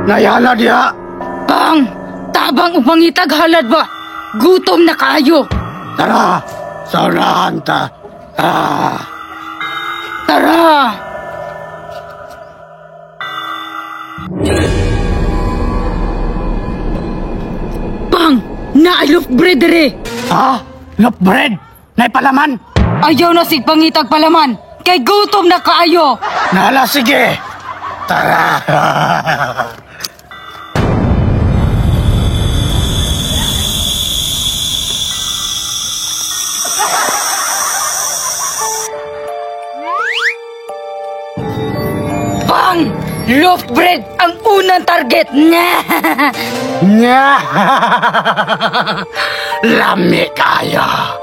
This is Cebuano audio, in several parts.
Nayala diha. Pang, tabang upang itag halad ba? Gutom na kayo. Tara, sa unahan ta. Ah. Tara! Pang, naay loaf bread dire. Ha? Loaf bread? Naipalaman? Ayaw na sig pangitag palaman. Kay gutom na kaayo. Nala, sige. Tara. Pang, loaf bread ang unang target. Nya. Lami kaya.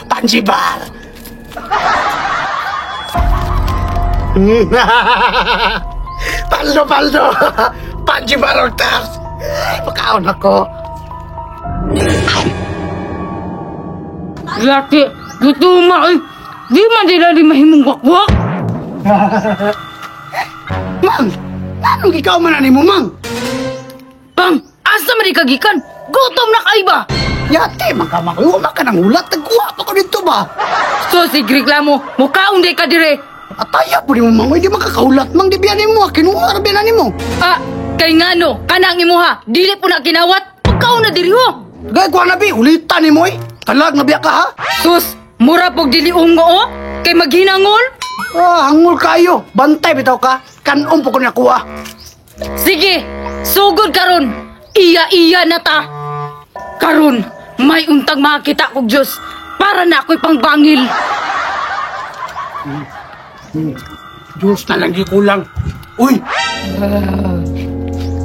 Panjibar. Paldo, paldo. Panjibar og tas. Pakaon ako. Yati, gutuma eh. Di man nila di mahimong wakwak. Mang, anong ikaw man ani mo, Mang? Pang, asa man di kagikan? Gutom na kay ba? Yate, man ka, Mang. Uma ka ng hulat. Nagkuha pa ko dito ba? So, sig reklamo, mukaon di ka dire. Ataya po ni mo, Mang. Hindi makakahulat, Mang. Di biyanin mo. Kinuha ra biyanin mo. Ah, kay ngano, kanang imuha, dili po na kinawat, pagkaon na diri ho. Gay, kuha na bi. Ulitan ni mo, eh. Talag na biya ka, ha? Sus, mura pog dili ungo o, kay maghinangol. Ah, hangol kayo. Bantay bitaw ka. Kanom po ko nakuha. Sige, sugod karon. Iya-iya na ta. Karon, may untag makakita kog Diyos para na ako'y pangbangil. Diyos na lang kulang. Uy,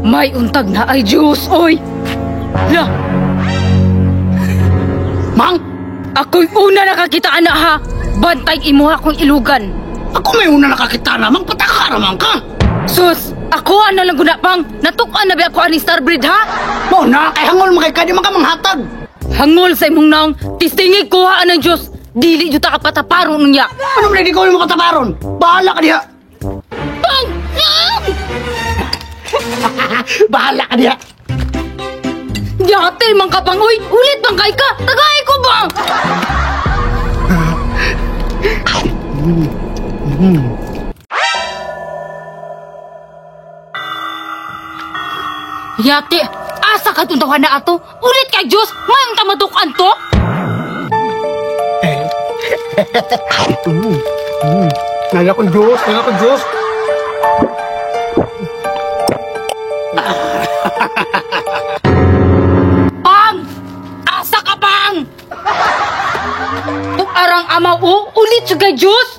May untag na ay Diyos, oy. La, Mang, ako'y una nakakita ana ha. Bantay imuha kong ilugan. ako may una nakakita na, Mang. Pataka raman ka. Sus, ako ana lang guna pang. Natukan na ba ako aning starbreed ha? Mo na, kay hangol mga kay di man ka manghatag. Hangol sa imong naong, tistingig kuhaan ng Diyos. Dili jud ta kapataparon niya. Ano man di ko yung makataparon? Bahala ka diha. Pang! Pang! Bahala ka diha. Yate, mang kapang, uy! Ulit bang kay ka? Tagay ko ba? Yate, asa ka itong tawa na ato? Ulit kay Diyos, may ang tamatukan to? Nala kong Diyos, nala kong Diyos. Pang! Asa ka, Pang! Arang amaw, o, ulit siya kay Diyos!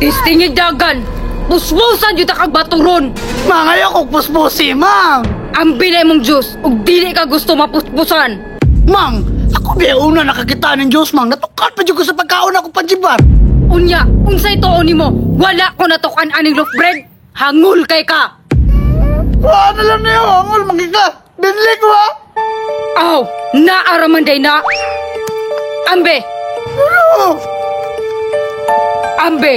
Tistingig dagan! Puspusan yun kag baturon! Mang, ayaw kong puspusi, Mang. Ang bilay mong Diyos, ug dili ka gusto mapuspusan! Mang, ako biya una nakakita ng Diyos, Mang. Natukan pa dyan ko sa pagkaon ako panjibar. Unya, unsay tuon nimo? Wala ko natukan aning loaf bread! Hangul kay ka! Wala na lang niyo, hangol, mangika. Binli ko, ha? Aw, naaraman day na! Ambe! Ano? Ambe!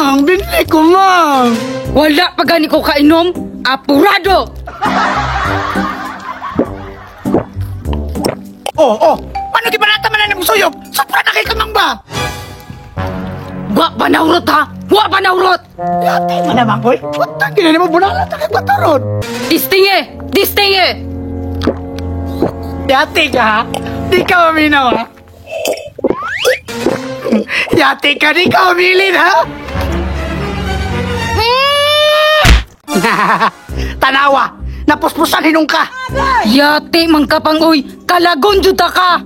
Mang, binli ko, Mang. Wala pa gani ko kainom! Apurado! Oh, oh. Ano gibanata man na nimong suyop? Sobra na kay ka, Mang ba? Wa pa naurot ha! Wa pa naurot! Yate man na, Mang, boy. Putang ina nimo bunala ta kay bataron. Distinge! Distinge! Yate ka, ha? Di ka maminaw, ha? Yate ka, di ka umilin, ha? Tanawa, napuspusan hinong ka. Yate man ka pang uy! Kalagon jud ta ka!